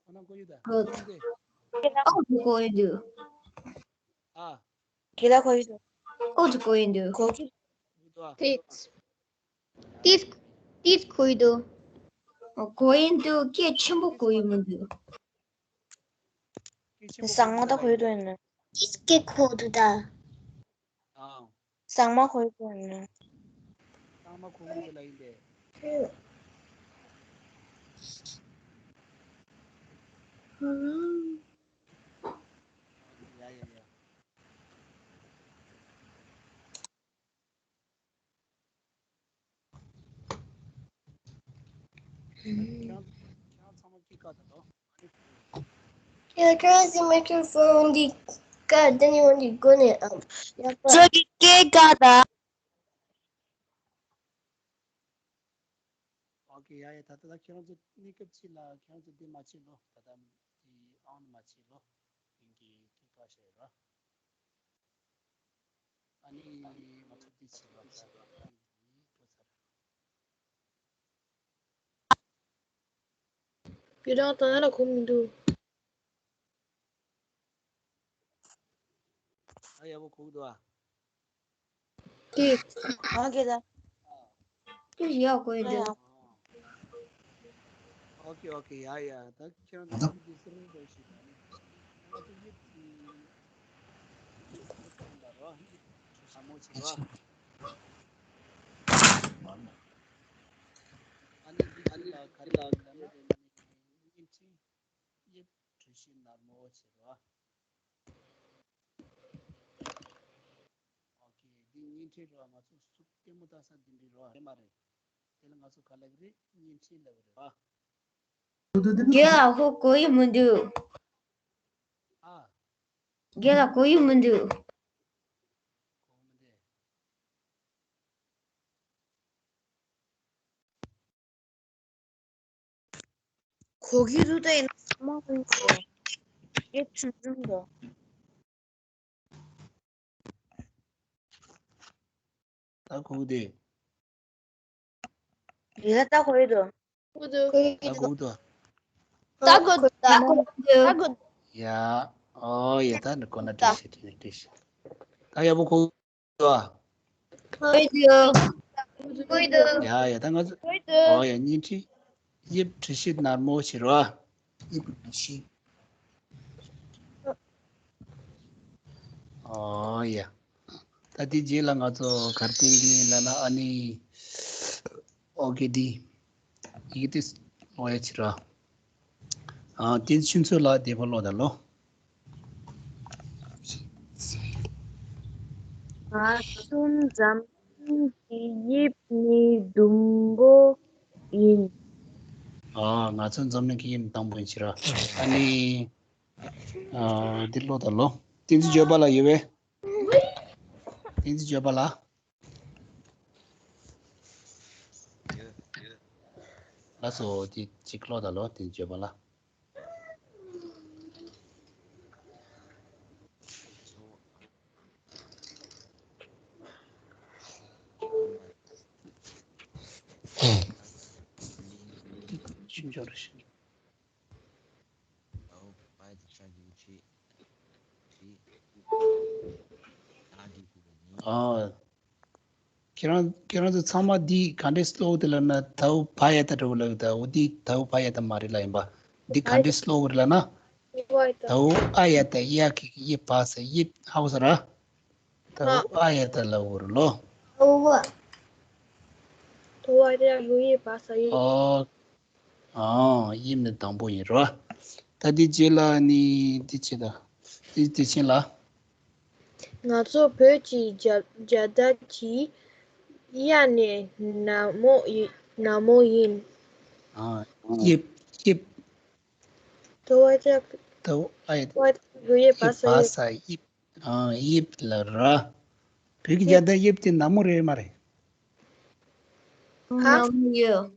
ཁོ་ན་གོ་ཡོད་ད། Good. ཁོ་ན་གོ་ཡོད་འདུག་ཨ། ཁྱེད་ལ་གོ་ཡོད་འདུག་ཨོ་ཙི་གོ་ཡོད་འདུག་གོ་གི་འདུག་ཨ། ཏིས། ཏིས། ཏིས་གོ་ཡོད་འདུག་ཨོ་གོ་ཡོད་འདུག་སྐད་ཆེན་པོ་གོ་ཡོད་མི་འདུག་ཟང་མ་ད་གོ་ཡོད་འདུག་ཡིན་ན། ཏིས་སྐད་གོ་འདུག་ད། ཨང་། ཟང་མ་གོ་ཡོད་ན། ཟང་མ་གོ་གི་ལ་ཡིན་པས། ཡ་ཡ་ཡ། ཁྱེད་རང་ཚང་མ་སྐད་བཀག་ད་དོ། ཁྱེད་ཁྱེད་རང་ཚོའི་མའི་ཀྲོ་ཕོན་འདི་བཀག་ད་ནི་འོན་ཏེ་སྒོ་ནས་ཨམ་ཡག་པ། ཚོ་གི་སྐད་བཀག་ད། ཨོ་ཁེ་ཡ་ཡ། ད་ལྟ་ད་ཁྱེད་རང་ཚོ་གནས་སྐབས་ཅིག་ལ་ཁྱེད་རང་ཚོ་འདི་མ་བྱེད་ལོ། ད་ལྟ་འདི་ཨང་མ་བྱེད་ལོ། ཡིན་གྱི་སྐད་བཀག་བྱས་ར། ཨ་ནི་ང་ཚོ་འདི་བྱེད་ལོ། ད་ལྟ་འདི་འགྲོ་ཚར། ཁྱེད་རང་ད་ན་ལ་གོ་མི་འདུག་ཨ་ཡག་པོ་གོ་གི་འདུག་ཨ། ཏིས། ཨ་ཁེ་ད། ཏིས་ཡག་གོ་ཡི་འདུག་ཨོ་ཁེ་ཨོ་ཁེ། ཡ་ཡ། ད་ཁྱེད་རང་ཚོ་འདི་སེམས་ནང་དགོས་ཤིག་ད་ནི་ང་ཚོ་ཡིད་ཀྱི་ཡིད་ཀྱི་ལ་རོ། ཡིད་ཀྱི་ཞྭ་མོ་བྱེད་རོ། ཨ་ནི་འདི་ཨ་ནི་ལ་ག་རེ་ལ་ག་རེ་ལ་བརྙན་འཕྲིན་དབྱིབས་གྲུ་བཞི་ནར་མོ་བྱེད་རོགས། ཨོ་ཁེ། འདི་བརྙན་འཕྲིན་རོགས། ང་ཚོ་གཟུགས་ལྟད་མོ་ལྟ་ས་འདི་འདྲའི་རོགས་རེད་མ་རེད། དེ་ལ་ང་ཚོ་ག་ལབ་རེད། བརྙན་འཕྲིན་ལབ་རེད་པ། རྒན་ལགས་ཁོ་གོ་ཡི་མི་འདུག་ཨ། རྒན་ལགས་གོ་ཡི་མི་འདུག་གོ་མི་འདུག་གོ་གི་འདུག་ད་ཡིན་ན་མ་གོ་གི་འདུག་སྐད་ཆུང་ཆུང་འདུག་ད་གོ་གི་འདུག་རེད་ད་ལྟ་གོ་གི་འདུག་གོ་གི་འདུག་ད་གོ་གི་འདུག་ད་གོ་ད་གོ་ད་གོ་ཡ། ཨོ་ཡ། ད་འདི་གོ་ན་བཀྲ་ཤིས་བཀྲ་ཤིས་བཀྲ་ཤིས། ད་ཡག་པོ་གོ་གི་འདུག་ཨ། གོ་གི་འདུག་གོ་གི་འདུག་ཡ་ཡ། ད་ང་ཚོ་གོ་གི་འདུག་ཨོ་ཡ། བརྙན་འཕྲིན་དབྱིབས་གྲུ་བཞི་ནར་མོ་བྱེད་རོགས། དབྱིབས་གྲུ་བཞི། ཨོ་ཡ། ད་དེ་རྗེས་ལ་ང་ཚོ་གར་སྟོན་གྱི་ལ་ན་ཨ་ནི་ཨོ་ཁེ་འདི་ཡི་གེ་དེ་ཀློག་ཡ་བྱེད་རོགས། ཨ་དེ་ཆུ་ཚོད་ལ་བདེ་པོ་ཀློག་ད་ལོ། ང་ཚོ་འཛམ་གླིང་གི་དབྱིབས་ནི་ཟླུམ་པོ་ཡིན། ཨ། ང་ཚོ་འཛམ་གླིང་གི་དབྱིབས་དང་པོ་ཡིན་ཕྱིར། ཨ་ནི། ཨ། འདི་ཀློག་ད་ལོ། བསྟན་འཛིན་བརྗོད་པ་ལ་ཡོད་པས། བསྟན་འཛིན་བརྗོད་པ་ལ། ལགས་སོ། དེ་གཅིག་ཀློག་ད་ལོ། བསྟན་འཛིན་བརྗོད་པ་ལ། ཅི་འབྱོར་ཞིག་ཨ། ཁྱེད་རང་ཁྱེད་རང་ཚོ་ཚང་མ་འདི་ག་འདྲས་ཀློག་དེ་ལབ་ན། དའུ་བ་ཡ་བཏགས་དྲུག་ལབ་ད། འོ་འདི་དའུ་བ་ཡ་བཏགས་མ་རེད་ལ། ཡིན་པ་འདི་ག་འདྲས་ཀློག་རེད་ལབ་ན། དའུ་ཨ་ཡ་བཏགས་ཡ་གི་ཡི་བ་ས་ཡིབ། ཧ་གོ་སོང་ར། དའུ་ཨ་ཡ་བཏགས་ལབ་དགོས་རེད་ལོ། དའུ་བ། དའུ་བ་ཡ་གི་ཡི་བ་ས་ཡིབ། ཨོ། ཨ། ཡིབ་ནི་དང་པོ་ཡིན་རོ། ད་འདི་རྗེས་ལ་ནི་འདི་བྱེད་ད། འདི་དེ་ཕྱིན་ལ། ང་ཚོ་བོད་ཀྱི་རྒྱ་རྒྱལ་དར་གྱི་གཡས་ནས་ནག་མོ་ཡི་ནག་མོ་ཡིན། ཨ། ཡིབ་ཡིབ། དའུ་བ་ཡ་དའུ་ཨ་ཡ་དའུ་བ་ཡ་གི་ཡི་བ་ས་ཡིབ། ཨ། ཡིབ་ལ་ར། བོད་ཀྱི་རྒྱལ་དར་གཡས་དེ་ནག་མོ་རེད་མ་རེད། ནག་མོ་ཡོད།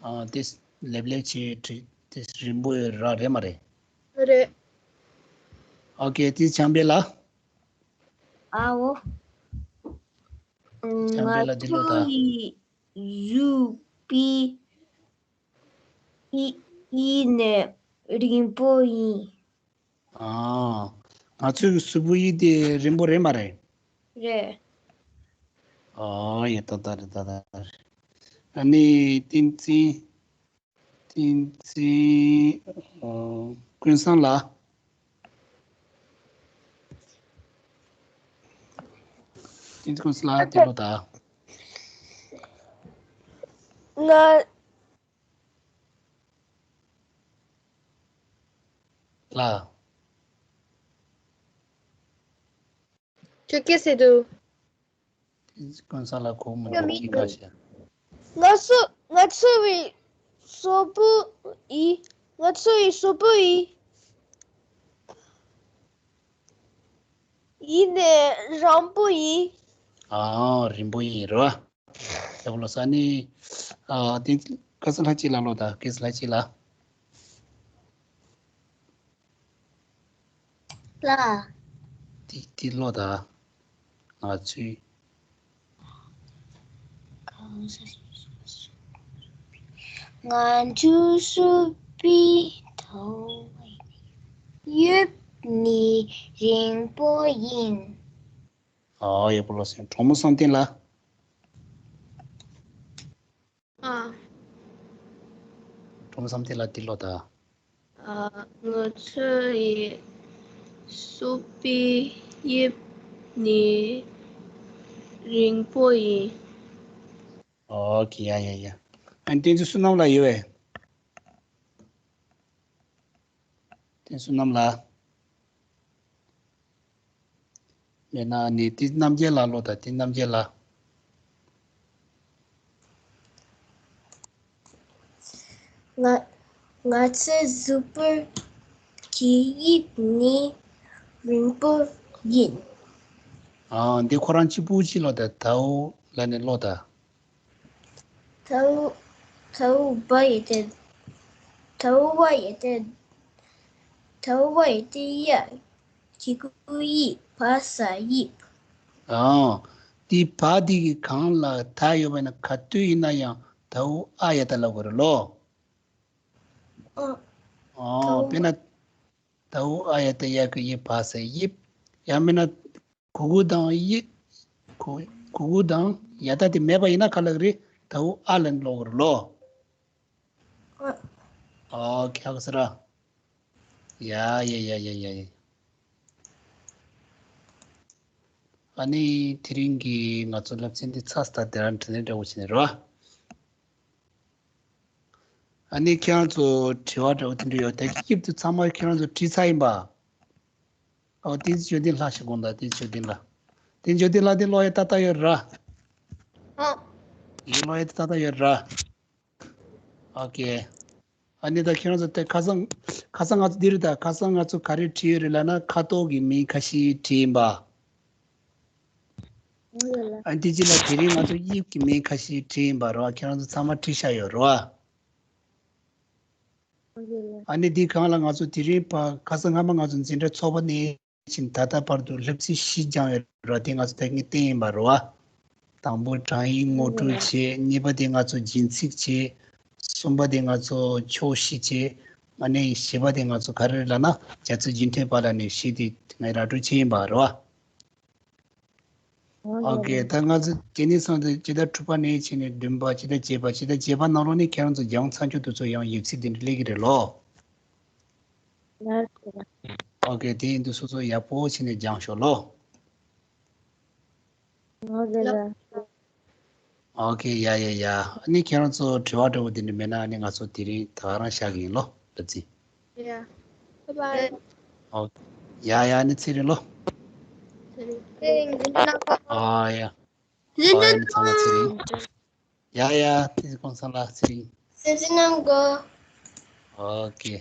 ཨ། དེ་ལེབ་ལེབ་བྱས་བྲིས་དེ་རིང་པོ་ཡོད་ར་རེད་མ་རེད། རེད། ཨོ་ཀེ། དེ་བྱམས་པའི་ལ། ཨའོ། བྱམས་པའི་ལ་འདི་ལོ་ད། ང་ཚོ་ཡི་གཟུགས་པོའི་ཡི་ཡི་ནི་རིང་པོ་ཡིན། ཨ། ང་ཚོའི་གཟུགས་པོ་ཡི་དེ་རིང་པོ་རེད་མ་རེད། རེད། ཨ། ཡ་ད་ད་རེད། ད་ད་རེད། ཨ་ནི་བསྟན་འཛིན། བསྟན་འཛིན། ཨ། ཀུན་བཟང་ལགས། བསྟན་འཛིན་ཀུན་བཟང་ལགས། དེ་ལོ་ད། ང་། ལ། ཁྱོད་སྐད་ཟེར་འདུག་བསྟན་འཛིན་ཀུན་བཟང་ལགས་གོ་མི་འདུག་གཉིས་ཀ་བཤད། ང་ཚོ་ང་ཚོ་བའི་གཟུགས་པོ་ཡི། ང་ཚོ་བའི་གཟུགས་པོ་ཡི་ཡི་ནི་རིང་པོ་ཡིན། ཨ། རིང་པོ་ཡིན་རེད་བ། ཡག་པོ་ལགས་སོ། ཨ་ནི། ཨ། དེ་ཀུན་བཟང་ལགས་གཅིག་ལ་ཀློག་ད། ཀུན་བཟང་ལགས་གཅིག་ལ། ལ། དེ་དེ་ཀློག་ད། ང་ཚོའི། ང་ཚོའི་གཟུགས་པོའི་དའུ་བ་ཡི་ཡིབ་ནི་རིང་པོ་ཡིན། ཨ། ཡག་པོ་ལགས་སོ། གྲོགས་མོ་བསམ་གཏན་ལགས། ཨ། གྲོགས་མོ་བསམ་གཏན་ལགས་འདི་ཀློག་ད། ཨ། ང་ཚོ་ཡི་གཟུགས་པོའི་ཡིབ་ནི་རིང་པོ་ཡིན། ཨོ་ཁེ། ཡ་ཡ་ཡ། ཨ་ནི་བསྟན་འཛིན་བསོད་ནམས་ལགས་ཡོད་པས། བསྟན་འཛིན་བསོད་ནམས་ལགས། མེད་ན་ནི་དེ་རྣམ་རྒྱལ་ལགས་ཀློག་ད། དེ་རྣམ་རྒྱལ་ལགས། ང་ང་ཚོའི་གཟུགས་པོ་གི་ཡིབ་ནི་རིང་པོ་ཡིན། ཨ། འདི་ཁོ་རང་གཅིག་པུ་གཅིག་ཀློག་ད། དའུ་ལ་ནི་ཀློག་ད། དའུ་དའུ་བ་ཡི་དེ། དའུ་བ་ཡི་དེ། དའུ་བ་ཡི་དེ་ཡ། གི་གུ་ཡི་བ་ས་ཡིབ། ཨ། དེ་བ་དེ་གི་གང་ལ་ད་ཡོད་པ་ན་ག་དུས་ཡིན་ན་ཡང་དའུ་ཨ་ཡ་ད་ལབ་དགོས་རེད་ལོ། ཨ། ཨ། དའུ་དཔེར་ན། དའུ་ཨ་ཡ་ད་ཡ་གི་ཡི་བ་ས་ཡིབ། ཡང་མིན་ན། གུ་གུ་དང་ཡི། གུ་གུ་གུ་དང་ཡ་ད་དེ་མེད་པ་ཡིན་ན་ག་ལབ་རེད། དའུ་ཨ་ལ་ཀློག་རེད་ལོ། ཨ། ཨ། ཁྱག་ས་ར། ཡ་ཡ་ཡ་ཡ་ཡ་ཡ། ཨ་ནི་དེ་རིང་གི་ང་ཚོ་སློབ་ཚན་འདི་ཚར་སོང་། ད་དེ་རང་དྲི་ལན་འདྲ་བོ་བྱས་ནས་རོ། ཨ་ནི་ཁྱེད་རང་ཚོ་དྲི་བ་འདྲ་བོ་དེ་འདྲ་ཡོད། ད་གི་སྐབས་དུ་ཚང་མ་ཁྱེད་རང་ཚོ་དྲིས་ཚར་ཡིན་པ། ཨོ་དེ་ཇོ་ལྡིང་ལྷ་ཞིག་དགོངས་དག་དེ་ཇོ་ལྡིང་ལྷ། དེ་ཇོ་ལྡིང་ལྷ་དེ་ཀློག་ཡ་ཏག་ཏག་ཡོད་ར། ཨོ། ཡིན་ཀློག་ཡ་ཏག་ཏག་ཡོད་ར། ཨོ་ཀེ། ཨ་ནི་ད་ཁྱེད་རང་ཚོ་དེ་ཁ་སང་ཁ་སང་ང་ཚོ་འདི་རེད། ད་ཁ་སང་ང་ཚོ་ག་རེ་བྲིས་ཡོད་རེད་ལབ་ན་ཁ་དོག་གི་མིང་ཁ་ཤས་བྲིས་ཡིན་པ། ཨ་ནི་དེ་རྗེས་ལ་དེ་རིང་ང་ཚོ་དབྱིབས་ཀྱི་མིང་ཁ་ཤས་བྲིས་ཡིན་པ་རེད་བ། ཁྱེད་རང་ཚོ་ཚང་མ་བྲིས་བཞག་ཡོད་རེད་བ། ཨ་ནི་འདི་སྒང་ལ་ང་ཚོ་དེ་རིང་ཕ་ཁ་སང་སྔ་མ་ང་ཚོ་འཛིན་གྲྭ་ཚོགས་པ་ནས་ཕྱིན་ད་ལྟ་བར་དུ་སློབ་ཚན་བཞི་སྦྱངས་ཡོད་རེད་བ། དེ་ང་ཚོ་ད་གིན་བསྟན་ཡིན་པ་རེད་བ། དང་པོ་གྲངས་ཡིག་ངོ་སྤྲོད་བྱས། གཉིས་པ་དེ་ང་ཚོ་རྒྱན་ཚིག་བྱས། གསུམ་པ་དེ་ང་ཚོ་ཕྱོགས་བཞི་བྱས། ཨ་ནི་བཞི་པ་དེ་ང་ཚོ་ག་རེ་རེད་ལབ་ན་རྒྱ་མཚོ་རྒྱུན་མཐུད་པ་ལ་ནས་བཞི་དེ་ངས་ར་སྤྲོད་བྱས་ཡིན་པ་རེད་བ། ཨོ་ཀེ། ད་ང་ཚོ་དེ་ནས་བཟུང་སྟེ་སྤྱི་ཟླ་དྲུག་པ་ནས་བྱས་ནས་བདུན་པ། སྤྱི་ཟླ་བརྒྱད་པ། སྤྱི་ཟླ་བརྒྱད་པ་ནང་ལོགས་ནས་ཁྱེད་རང་ཚོ་སྦྱང་ཚར་རྒྱུ་དེ་ཚོ་ཡང་ཡིག་ཚིག་དེ་འདྲ་སླེབས་ཀྱི་རེད་ལོ། ཨོ་ཀེ། དེ་ཡིན་དུས་སོ་སོ་ཡག་པོ་བྱས་ནས་སྦྱང་ཤོག་ལོ། ཨོ་ཀེ། ཡ་ཡ་ཡ། ཨ་ནི་ཁྱེད་རང་ཚོ་དྲི་བ་འདྲ་བོ་དེ་འདྲ་མེད་ན་ཨ་ནི་ང་ཚོ་དེ་རིང་ད་ག་རང་བཞག་གི་ཡིན་ལོ། ལབ་ཙི། ཡ། བྷའི་བྷའི། ཨོ། ཡ་ཡ། ཨ་ནི་ཚེ་རིང་ལོ། ཚེ་རིང་། ཚེ་རིང་འཛིན་གྲྭ་ནང་གོ། ཨ་ཡ། འཛིན་ཨོ་ཡ། ཨ་ནི་ཚང་མ་ཚེ་རིང་། ཡ་ཡ། དེ་གོང་ས་ལ་ཚེ་རིང་། འཛིན་གྲྭ་ནང་གོ། ཨོ་ཀེ།